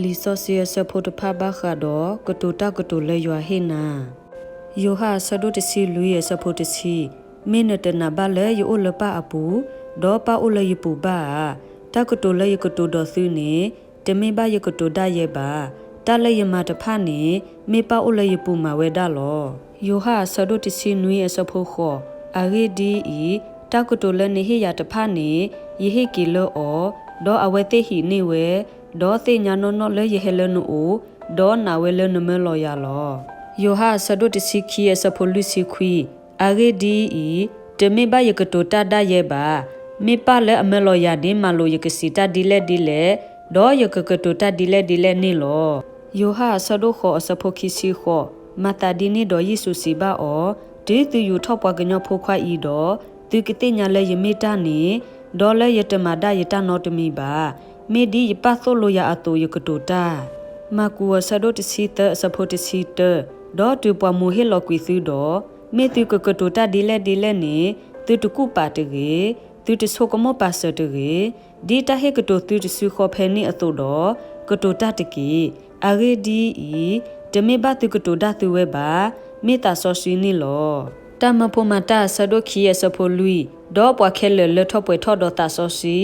လံာ်စီဆှံအဆၢဖိတဖၣ်ဘၣ်ဃးဒီး ကတိၤတၢ်ကတိၤလၢယွၤဟ့ၣ်နၤ. ယိၤဟၣ်အဆၢဒိၣ်တဆံလွံၢ်အဆၢဖိတဆံ, မ့ၢ်နတနာ်ဘၣ်လၢယအိၣ်လၢပၢ်အပူၤ, ဒီးပၢ်အိၣ်လၢယပူၤဘၣ်ဧါ. တၢ်ကတိၤလၢယကတိၤဒီးသုန့ၣ်, တမ့ၢ်ဘၣ်ယကတိၤဒၣ်ယဲဘၣ်. တၢ်လၢယမၤတဖၣ်န့ၣ်, မ့ၢ်ပၢ်အိၣ်လၢယပူၤမၤဝဲဒၣ်လီၤ. ယိၤဟၣ်အဆၢဒိၣ်တဆံနွံအဆၢဖိဃိး, အဂ့ၢ်ဒ်အံၤ, တၢ်ကတိၤလၢနဟ့ၣ်ယၤတဖၣ်န့ၣ်, ယဟ့ၣ်က့ၤလၢအီၤ, ဒီးအဝဲသ့ၣ်ဟံးန့ၢ်ဝဲ, ဒီးသ့ၣ်ညါနီၢ်နီၢ်လၢယဟဲလၢနအိၣ်, ဒီးနာ်ဝဲလၢနမၢလီၤယၤလီၤ. ယိၤဟၣ်အဆၢဒိၣ်တဆံခံအဆၢဖိလွံၢ်ဆံခွံ, အဂ့ၢ်ဒ်အံၤ, တမ့ၢ်ဘၣ်ယကတိၤတၢ်ဒၣ်ယဲဘၣ်. မ့ၢ်ပၢ်လၢအမၢလီၤယၤန့ၣ် မၤလိာ်ယကစံးတၢ်ဒ်လဲၣ်ဒ်လဲၣ်, ဒီးယကကတိၤတၢ်ဒ်လဲၣ်ဒ်လဲၣ်န့ၣ်လီၤ. ယိၤဟၣ်အဆၢဒိၣ်ဃိးအဆၢဖိခံဆံဃိး, မၤသးဒ်န့ၣ်ဒီးယ့ၣ်ၡူးစံးဘၣ်အီၤ, တုၤသုယူာ်ထီၣ်ပှၤကညီဖိခွါအံၤဒီး, သုကသ့ၣ်ညါလၢယမ့ၢ်တၢ်န့ၣ်, ဒီးလၢယတမၤဒၣ်ယတၢ်နီတမံၤဘၣ်. မ့ၢ်ဒ်ယပၢ်သိၣ်လိယၤအသိးယကတိၤတၢ်. မၢ်ကူးအဆၢဒိၣ်တဆံသၢအဆၢဖိတဆံတၢ, ဒီးတုၤပှၤမိၤဟ့ၣ်လီၤကွံာ်သုဒီး, မ့ၢ်သုကကတိၤတၢ်ဒ်လဲၣ်ဒ်လဲၣ်န့ၣ်, သုတကူၣ်ပာ်တဂ့ၤ, သုတဆိကမိၣ်ပာ်စၢၤတဂ့ၤ, ဒ်တၢ်ဟ့ၣ်ကတိၤသုတစုဃီဖဲန့ၣ်အသိးဒီး, ကတိၤတၢ်တက့ၢ်. အဂ့ၢ်ဒ်အံၤ, တမ့ၢ်ဘၣ်သုကတိၤတၢ်သုဝဲဘၣ်, မ့ၢ်သးစီဆှံန့ၣ်လီၤ. တၢ်မၢဖိမၤတၢ်အဆၢဒိၣ်ခံအဆၢဖိလွံၢ်, ဒီးပှၤခဲလၢာ်လၢထီၣ်ပှဲၤထီၣ်ဒီးသးစီ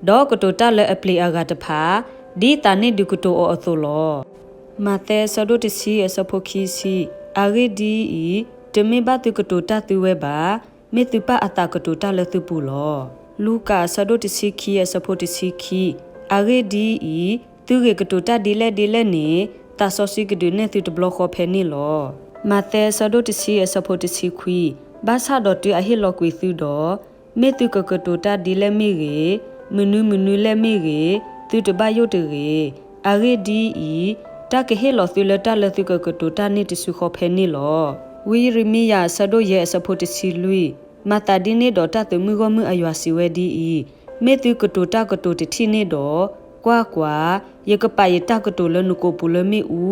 ဆှံ, ဒီးကတိၤတၢ်လၢအပျ့ၤအဂၤတဖၣ်, ဒ်သးန့ၣ်ဒုးကတိၤအီၤအသိးလီၤ. မးသဲအဆၢဒိၣ်တဆံအဆၢဖိခံဆံ, အဂ့ၢ်ဒ်အံၤ, တမ့ၢ်ဘၣ်သုကတိၤတၢ်သုဝဲဘၣ်, မ့ၢ်သုပၢ်အသးကတိၤတၢ်လၢသုပူၤလီၤ. လူၤကၣ်အဆၢဒိၣ်တဆံခံအဆၢဖိတဆံခံ, အဂ့ၢ်ဒ်အံၤ, သုဂ့ၤကတိၤတၢ်ဒ်လဲၣ်ဒ်လဲၣ်န့ၣ်, သးစီဆှံကဒုးနဲၣ်သုတဘျီဃီဖဲန့ၣ်လီၤ. မးသဲအဆၢဒိၣ်တဆံအဆၢဖိတဆံခွံ, ဘၣ်ဆၣ်ဒီးတုၤအဟ့ၣ်လီၤကွံာ်သုဒီး, မ့ၢ်သုကကတိၤတၢ်ဒ်လဲၣ်မ့ၢ်ဂ့ၤ, မနုၤမနုၤလဲၣ်မ့ၢ်ဂ့ၤ, သုတဘၣ်ယိၣ်တဂ့ၤ. အဂ့ၢ်ဒ်အံၤ, တၢ်ကဟ့ၣ်လီၤသုလၢတၢ်လၢသုကကတိၤတၢ်န့ၣ်တစုဃီဖဲန့ၣ်လီၤ. ဝံယံးရမံယၤအဆၢဒိၣ်ယဲၢ်အဆၢဖိတဆံလွံၢ်, မၤသးဒ်န့ၣ်ဒီးတၢ်သုးမုၢ်ဂီၢ်မုၢ်အယွၤစံးဝဲဒ်အံၤ, မ့ၢ်သုကတိၤတၢ်ကတိၤတထံၣ်န့ၣ်ဒီး, ကွၢ်ကွၢ်, ယကပာ်ယတၢ်ကတိၤလၢနကိာ်ပူၤလၢမ့ၣ်အူ,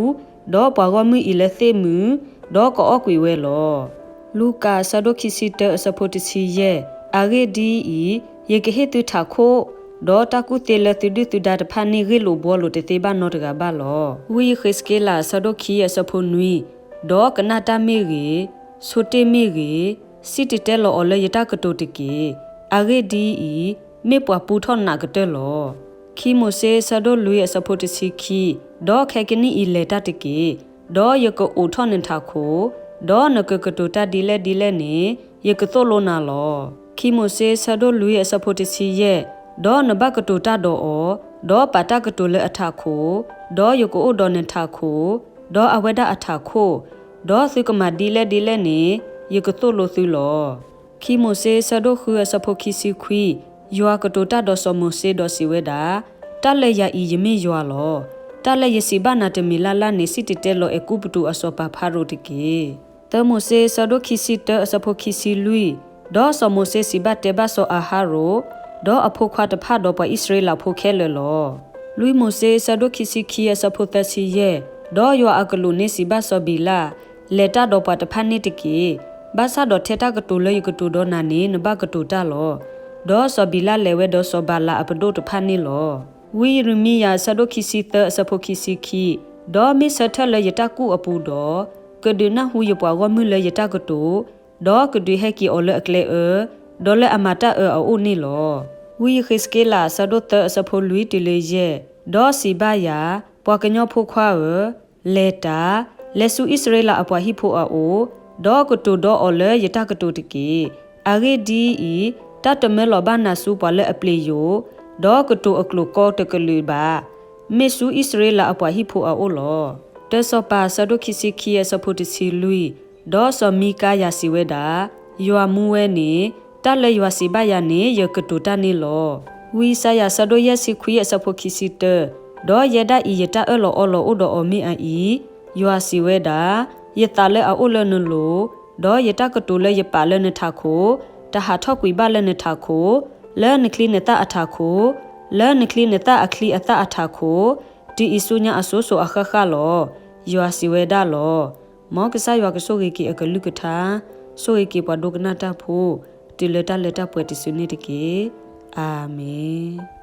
ဒီးပှၤဂီၢ်မုၢ်အံၤလၢသ့ၣ်မုာ်, ဒီးကအီၣ်ကွံာ်ဝဲလီၤ. လူၤကၣ်အဆၢဒိၣ်ခံဆံတၢအဆၢဖိတဆံယဲၢ်, အဂ့ၢ်ဒ်အံၤ, ယကဟ့ၣ်သုထးခိၣ်, ဒီးတၢ်ကူၣ်သ့လၢသုဒုၣ်သုဒါတဖၣ်န့ၣ်ဂ့ၢ်လိာ်ဘှီလိာ်တသ့ဘၣ်နီတဂၤဘၣ်လီၤ. ဝံယဃ့းစက့လးအဆၢဒိၣ်ခံအဆၢဖိနွံ, ဒီးကနၣ်တၢ်မ့ၢ်ဂ့ၤ, ဆိတ့ၢ်မ့ၢ်ဂ့ၤ, စံၣ်တဲၤတဲလီၤအီၤလၢယတၢ်ကတိၤတက့ၢ်. အဂ့ၢ်ဒ်အံၤ, မ့ၢ်ပှၤပူထီၣ်နးကတၢၢ်လီၤ. ခံမိၤၡ့အဆၢဒိၣ်လွံၢ်အဆၢဖိတဆံခံ, ဒီးခဲကနံၣ်အံၤလဲၤတၢ်တက့ၢ်. ဒီးယကအိးထီၣ်နထးခိၣ်, ဒီးနကကတိၤတၢ်ဒ်လဲၣ်ဒ်လဲၣ်န့ၣ်, ယကသိၣ်လိနၤလီၤ. ခံမိၤၡ့အဆၢဒိၣ်လွံၢ်အဆၢဖိတဆံယဲၢ်, ဒီးနဘၣ်ကတိၤတၢ်ဒီးအီၤ, ဒီးပာ်တၢ်ကတိၤလၢအထးခိၣ်, ဒီးယကအိၣ်ဒီးနထးခိၣ်, ဒီးအဝဲဒၣ်အထးခိၣ်, ဒီးသုကမၤဒ်လဲၣ်ဒ်လဲၣ်န့ၣ်, ယကသိၣ်လိသုလီၤ. ခံမိၤၡ့အဆၢဒိၣ်ဃုအဆၢဖိခံဆံခွံ, ယွၤကတိၤတၢ်ဒီးစီၤမိၤၡ့ဒီးစံးဝဲဒၣ်, တၢ်လၢယၤအံၤယမ့ၢ်ယွၤလီၤ. တၢ်လၢယစံးဘၣ်နၤတမံၤလၢ်လၢ်န့ၣ် စံၣ်တဲၤတဲလီၤအဲၤကူပတူးအစီၤပၤဖၤရိၤတက့ၢ်. သၢမိၤၡ့အဆၢဒိၣ်ခံဆံတၢအဆၢဖိခံဆံလွံၢ်, ဒီးစီၤမိၤၡ့စံးဘၣ်တဲဘၣ်စီၤအၤဟရိၣ်, ဒီးအဖိခွါတဖၣ်ဒီးပှၤအံၣ်စရ့လးဖိခဲလၢာ်လီၤ. လွံၢ်မိၤၡ့အဆၢဒိၣ်ခံဆံခံအဆၢဖိသၢဆံယဲၢ်, ဒီးယွၤအကလူးန့ၣ်စံးဘၣ်စီၤဘံၤလး, လဲၤတၢ်ဒီးပှၤတဖၣ်န့ၣ်တက့ၢ်. ဘၣ်ဆၣ်ဒီးထဲတၢ်ကတိၤလၢယကတိၤဒီးနၤန့ၣ် နဘၣ်ကတိၤတၢ်လီၤ. ဒီးစီၤဘံၤလးလဲၤဝဲဒီးစီၤဘၤလးအပဒိၣ်တဖၣ်န့ၣ်လီၤ. ဝံယံးရမံယၤအဆၢဒိၣ်ခံဆံသၢအဆၢဖိခံဆံခံ, ဒီးမ့ၢ်ဆၢထၢၣ်လၢယတၢ်ကူၣ်အပူၤဒီး, ကဒုးနၢ်ဟူယပှၤဂီၢ်မုၢ်လၢယတၢ်ကတိၤ, ဒီးကဒုးဟဲက့ၤအီၤလၢအကျဲအၢ, ဒီးလၢအမၤတၢ်အၢအအိၣ်န့ၣ်လီၤ. ဝံယဃ့းစက့လးအဆၢဒိၣ်သၢအဆၢဖိလွံၢ်တုၤလၢယဲၢ်, ဒီးစံးဘၣ်ယၤ, ပှၤကညီဖိခွါဧၢ, လဲၤတၢ်, လဲၤဆူအံၣ်စရ့လးအပှၤဟံၣ်ဖိအအိၣ်, ဒီးကတိၤဒီးအီၤလၢယတၢ်ကတိၤတက့ၢ်. အဂ့ၢ်ဒ်အံၤ, တၢ်တမၢလီၤဘၣ်နၤဆူပှၤလၢအပျ့ၤယိာ်, ဒီးကတိၤအကျိာ်ကီတကလုာ်ဘၣ်, မ့ၢ်ဆူအံၣ်စရ့လးအပှၤဟံၣ်ဖိအအိၣ်လီၤ. တၢစီၤပၤအဆၢဒိၣ်ခံဆံခံအဆၢဖိတဆံလွံၢ်, ဒီးစီၤမံကၤယၤစံးဝဲဒၣ်, ယွၤမူဝဲန့ၣ်, တၢ်လၢယွၤစံးဘၣ်ယၤန့ၣ် ယကတိၤတၢ်န့ၣ်လီၤ. ဝံယၡါယၤအဆၢဒိၣ်ယဲၢ်ဆံခွံအဆၢဖိခံဆံတၢ, ဒီးယဲဒၣ်အံၤယတၢ်အၢၣ်လီၤအီလီၤအိၣ်ဒီးအီၤမ့ၢ်အအံၤ, ယွၤစံးဝဲဒၣ်, ယသးလၢအအိၣ်လၢနလိၤ, ဒီးယတၢ်ကတိၤလၢယပာ်လၢနထးခိၣ်, တဟးထီၣ်ကွံာ်ဘၣ်လၢနထးခိၣ်, လၢနချံနသၣ်အထးခိၣ်, လၢနချံနသၣ်အချံအသၣ်အထးခိၣ်, တုၤအံၤဆူညါအစိၤစိၤအဃၣ်ဃၣ်လီၤ. ယွၤစံးဝဲဒၣ်လီၤ. မ်ကစၢ်ယွၤကဆိၣ်ဂ့ၤက့ၤအကလုၢ်ကထါ, ဆိၣ်ဂ့ၤက့ၤပှၤဒိကနၣ်တၢ်ဖိ, တုၤလၢတၢ်လၢတၢ်ပှဲၤတစုန့ၣ်တက့ၢ်. အၤမ့ၣ်.